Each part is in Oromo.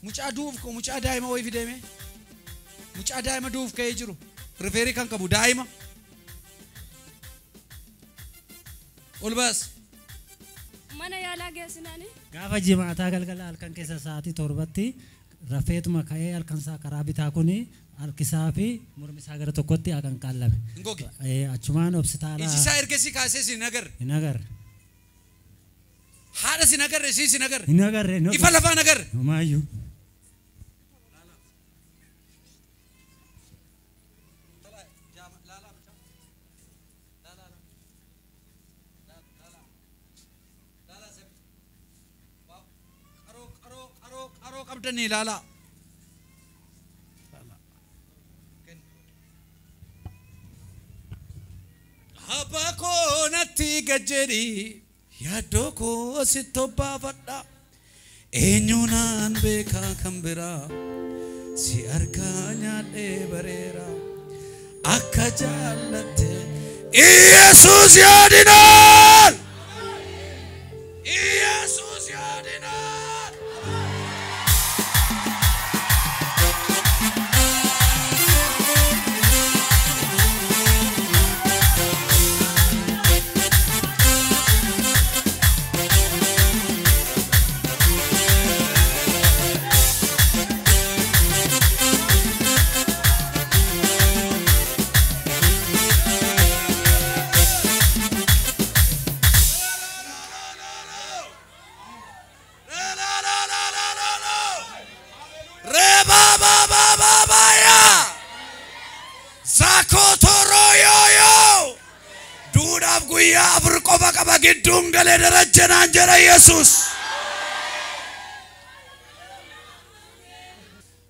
Mucaa duuf ko mucaa daa'ima wayii fideeme. Mucaa daa'ima duuf ka'ee jiru. Rifeerii kan qabu daa'ima. Ol baas. Mana yaalaa geessinaani. Gaafa jimaataa galgala halkan keessa sa'aatii 7tti rafeetuma ka'ee halkan isaa karaa bitaa kuni harkisaa fi mormi isaa gara tokkotti haqan qaallame. Ngoge. Achumaan hospitaala. Iji isaa ergasii kaasee si hin agarre. Hin agarre. Haadha si hin agarre, ishii si hin agarre. Hin agarre. Ifa lafaa hin agarre. Homaayyuu. Qaroo qabdanii ilaalaa. Abbaa koo natti gad jedhi yaaddoo koo sitti obbaafadha. Eenyuunaan beekaa kan biraa si harkaa nyaadhee bareera. Akka jaallatte Iyesuus yaadinaan! Iyesuus yaadinaan! Duudhaaf guyyaa 4 qofa qaba gidduun galee darajjanaan jedha Yesuus.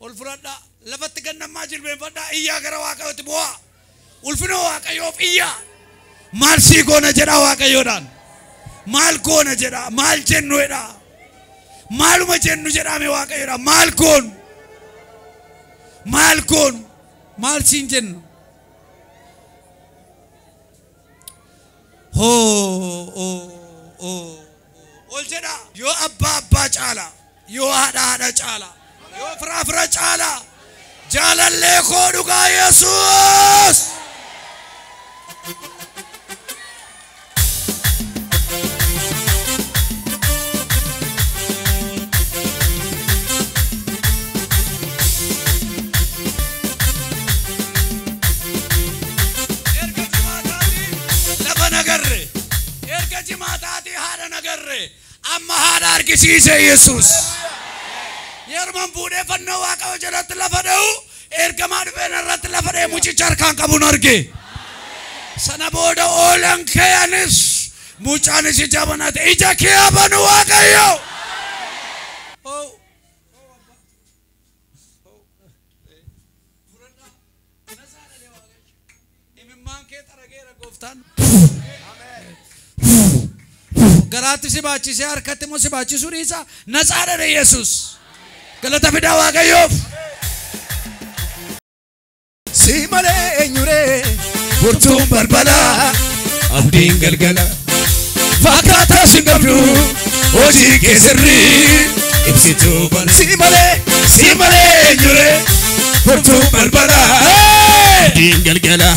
Ol fudhadhaa lafatti gannammaa jilbeenfadhaa iyyaa gara Waaqayyootti bu'aa. Ulfina Waaqayyoof iyyaa. Maal sii goona jedhaa Waaqayyoodhaan. Maal goona jedhaa maal jennu jedhaa. Maaluma jennu jedhame Waaqayyoodhaan maal goonu. Maal goonu maal siin jennu. Hoo ol jedhaa yoo abbaa abbaa caala yoo haadha haadha caala yoo fira fira caala jaalallee koo dhugaa Yesuus. Erga jimaataatii haadha nagarre amma haadha argisiise Yesuus. Yeroo fuudhee fannoo Waaqayyoo jalatti lafa dha'u ergamaa dhufeen irratti lafa dha'e mucicha harkaan qabuun arge. Sana booda oolan kee anis mucaanis ija banate ija kee banu Waaqayyo. Imimmaan kee xarageera gooftaan. Garaatti si baachisee harkatti immoo si baachisuu dhiisa. Natsaadha Yesuus. Galata fidaa Waaqayyoof. Si malee eenyuree furtuun balbalaa abdiin galgala. Fakkaataa si qabdu hojii kee sirrii ibsituu bala. Si malee eenyuree furtuun balbalaa abdiin galgala.